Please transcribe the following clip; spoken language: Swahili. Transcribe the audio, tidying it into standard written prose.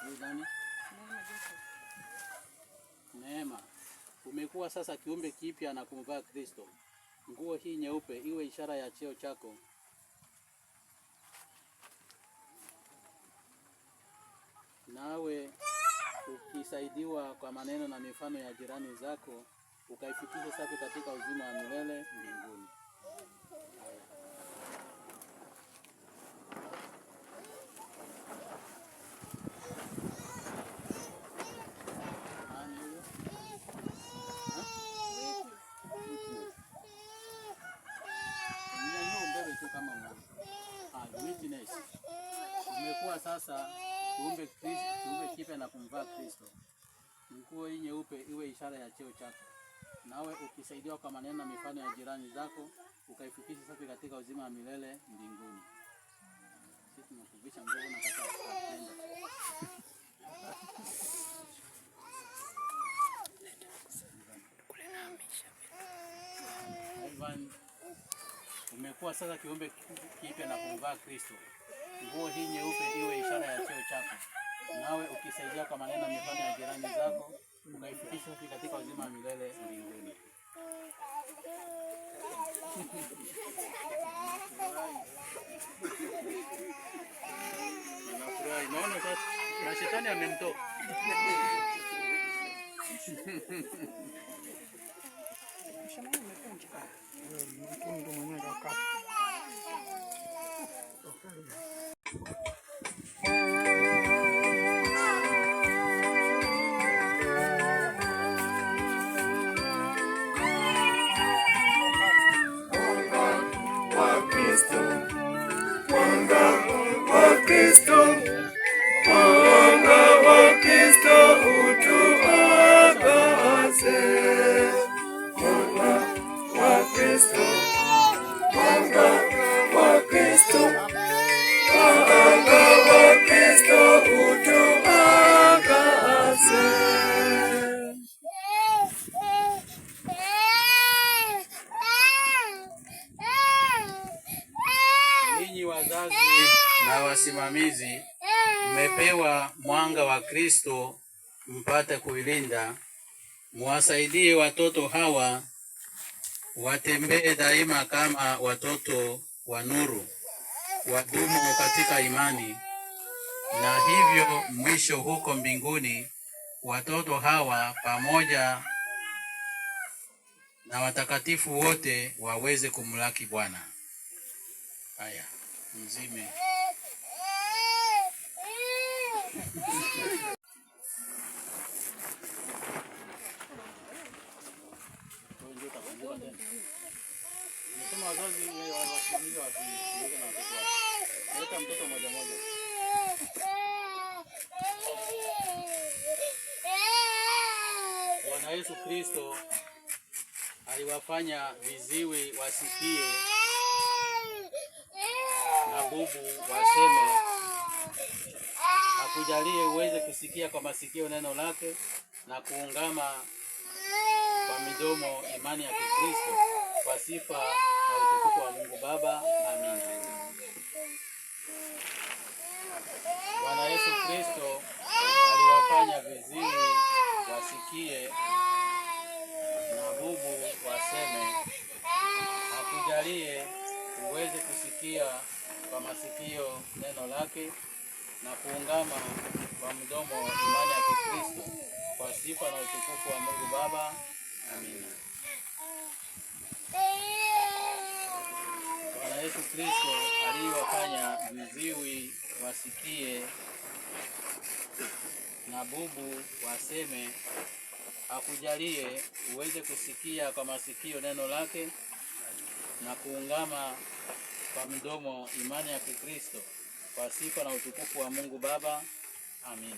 Huyu nani? Neema. Umekuwa sasa kiumbe kipya na kumvaa Kristo. Nguo hii nyeupe iwe ishara ya cheo chako, nawe ukisaidiwa kwa maneno na mifano ya jirani zako, ukaifikishe safi katika uzima wa milele mbinguni. Nani huyo? Ha? Mnyanyue umbebe tu kama mwana. Ah, witness. Umekuwa sasa kiumbe kipya na kumvaa Kristo. Nguo hii nyeupe iwe ishara ya cheo chako, nawe ukisaidiwa kwa maneno na mifano ya jirani zako, ukaifikisha safi katika uzima wa milele mbinguni. Sisi tunakuvisha nguo na kataa. Nenda. Ivan, umekuwa sasa kiumbe kipya na kumvaa Kristo. Nguo hii nyeupe iwe ishara ya cheo chako, nawe ukisaidia kwa maneno na mifano ya jirani zako, ukaifikisha safi katika uzima wa milele mbinguni. Nafurahi, naona sasa na shetani amemtoka. Mtundu mwenyewe kakata. Wa Kristo, mwanga wa Kristo, mwanga wa Kristo utuangaze. Mwanga wa Kristo, mwanga wa Kristo, mwanga wa Kristo utuangaze. Ninyi wazazi na wasimamizi, mmepewa mwanga wa Kristo mpate kuilinda. Muwasaidie watoto hawa watembee daima kama watoto wa nuru, wadumu katika imani, na hivyo mwisho huko mbinguni watoto hawa pamoja na watakatifu wote waweze kumlaki Bwana. Haya, mzime. Wewe ndio utakumbuka tena. Nimesema wazazi wasimamizi wasishughulike na watoto wao. Leta mtoto moja moja. Bwana Yesu Kristo aliwafanya viziwi wasikie na bubu waseme. Akujalie uweze kusikia kwa masikio neno lake na kuungama kwa midomo imani ya Kikristo kwa sifa na utukufu wa Mungu Baba. Amina. Bwana Yesu Kristo aliwafanya viziwi wasikie na bubu waseme. Akujalie uweze kusikia kwa masikio neno lake na kuungama kwa mdomo imani ya Kikristo kwa sifa na utukufu wa Mungu Baba. Amina. Bwana Yesu Kristo aliyewafanya viziwi wasikie na bubu waseme, akujalie uweze kusikia kwa masikio neno lake na kuungama kwa mdomo imani ya Kikristo kwa sifa na utukufu wa Mungu Baba. Amina.